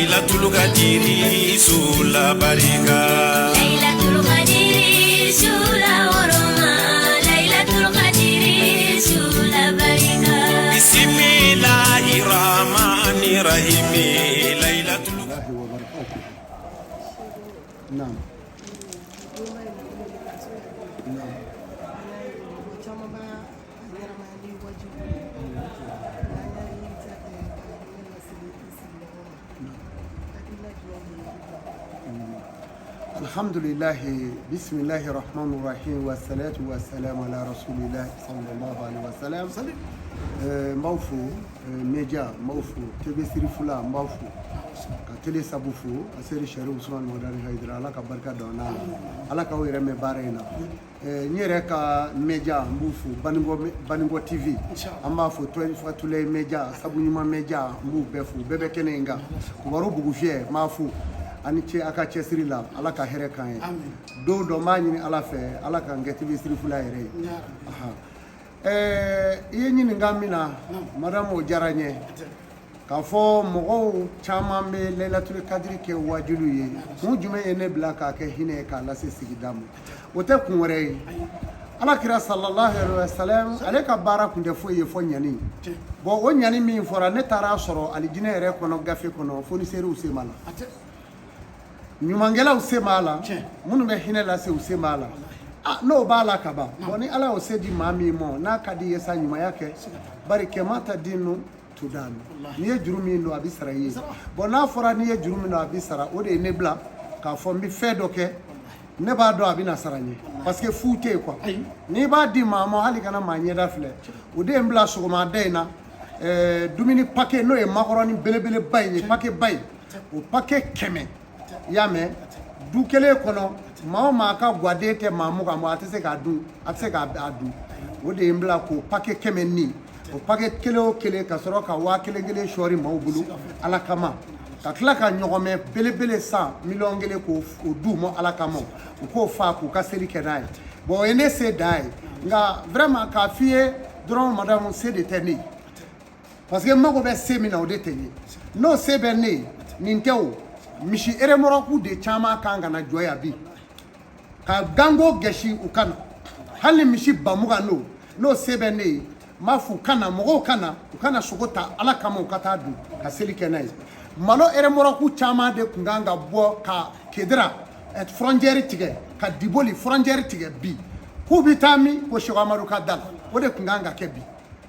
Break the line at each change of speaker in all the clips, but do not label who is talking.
Laylatul Qadiri su la barika.
Laylatul Qadiri su la woroma. Laylatul Qadiri su la barika.
Bismillahi rahmani rahimi. Laylatul
الله وبركاته. نعم نعم.
Mɔgɔ caman b'a ɲɛnamaya ni wajibi ye, nka n'a y'i ta kɛ ka hinɛ lase i sigiɲɔgɔn ma, hakilina jumɛn de ye i bila?
الحمد لله، بسم الله الرحمن الرحيم، والصلاة والسلام على رسول الله صلى الله عليه وسلم. N b'aw fo, média n b'aw fo, TV Siri Fula n b'aw fo, ka télé sabu fo, a seri Sɛri Usumani Madani Hayidara. Ala ka barika don n'a la, Ala k'aw yɛrɛ mɛn baara in na. N yɛrɛ ka média n b'u fo, Baningo Baningo TV an b'a fo, Fatulaye média, Sabu Ɲuman média, n b'u bɛɛ fo, bɛɛ bɛ kɛnɛ in kan. Kibaru Bugufiyɛ n b'a fo, ani ce a ka cɛsiri la, Ala ka hɛrɛ k'an ye. Don dɔ n b'a ɲini Ala fɛ, Ala k'an kɛ TV Siri Fula yɛrɛ ye. Ahan. I ye ɲininka min na, madame, o diyara n ye k'a fɔ mɔgɔw caman bɛ Laylatul Kadiri kɛ wajilu ye. Kun jumɛn ye ne bila k'a kɛ hinɛ ye k'a lase sigida ma? O tɛ kun wɛrɛ ye, Ala kira sallallahu alaihi wa sallam, ale ka baara kun tɛ foyi ye fɔ ɲani. Bon, o ɲani min fɔra, ne taara sɔrɔ alijinɛ yɛrɛ kɔnɔ, gafe kɔnɔ, fonisɛriw sen b'a la, ɲumankɛlaw sen b'a la, minnu bɛ hinɛ lase, u sen b'a la. Ah, n'o b'a la ka ban, bon, ni Ala y'o se di maa min ma, n'a ka di i ye sa, ɲumanya kɛ, bari kɛma ta di nu tudanu, n'i ye juru min don, a bɛ sara i ye. Bon, n'a fɔra n'i ye juru min don, a bɛ sara, o de ye ne bila k'a fɔ n bɛ fɛn dɔ kɛ, ne b'a dɔn a bɛ na sara n ye, parce que fu tɛ yen quoi. N'i b'a di maa ma, hali kana maa ɲɛda filɛ. O de ye n bila sɔgɔmada in na, dumuni paquet, n'o ye makɔrɔni belebeleba in ye, paquet ba in, o paquet 100, i y'a mɛn, du kelen kɔnɔ, maa o maa ka gaden tɛ maa 20 bɔ, a tɛ se k'a dun, a tɛ se k'a dun. O de ye n bila k'o paquet 100 nin, o paquet kelen o kelen, ka sɔrɔ ka 1000 kelen sɔɔri maaw bolo Ala kama, ka tila ka ɲɔgɔmɛ belebele san 1 million k'o o d'u ma Ala kama, u k'o fa k'u ka seli kɛ n'a ye. Bon, o ye ne se dan ye, nka vraiment, k'a f'i ye dɔrɔn, madame, se de tɛ ne ye, parce que n mago bɛ se min na, o de tɛ n ye. N'o se bɛ ne ye, nin tɛ o misi eremɔrɔku de caman kan ka na jɔ yan bi ka ganko gɛsi u ka na, hali ni misi 20,000 n'o n'o se bɛ ne ye, n b'a fɔ u ka na, mɔgɔw ka na, u ka na sogo ta Ala kama, u ka taa dun ka seli kɛ n'a ye. Malo eremɔrɔku caman de tun kan ka bɔ ka Kedira frontière tigɛ, ka Diboli frontière tigɛ bi, k'u bɛ taa min ko Seko Amadu ka da la, o de tun kan ka kɛ bi.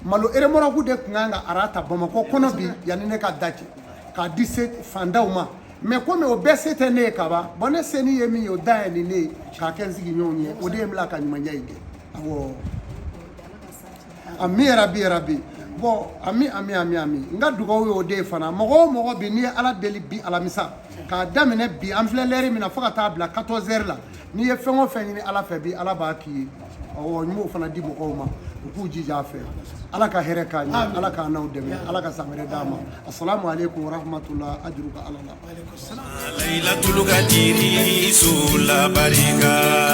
Malo eremɔrɔku de tun kan ka ara ta Bamakɔ kɔnɔ bi yanni ne ka da cɛ k'a di se fandaw ma. Mais komi o bɛɛ se tɛ ne ye ka ban, bon, ne se ni ye min ye, o da ye nin ne ye k'a kɛ n sigiɲɔgɔnw ye, o de ye n bila ka ɲumanya in kɛ. Awɔ, ami yarabi yarabi. Bon, ami ami ami ami. N ka dugawu ye o de ye fana. Mɔgɔ o mɔgɔ bi, n'i ye Ala deli bi alamisa, k'a daminɛ bi, an filɛ lɛri min na, fo ka taa bila 14 heures la, n'i ye fɛn o fɛn ɲini Ala fɛ bi, Ala b'a k'i ye. Awɔ, n b'o fana di mɔgɔw ma, u k'u jija a fɛ. Ala ka hɛrɛ k'an ye, Ala k'an n'aw dɛmɛ, Ala ka san wɛrɛ d'an ma. Asalamu aleykum warahmatula, ajuruka Ala la.
Laylatul Qadiri su la barika.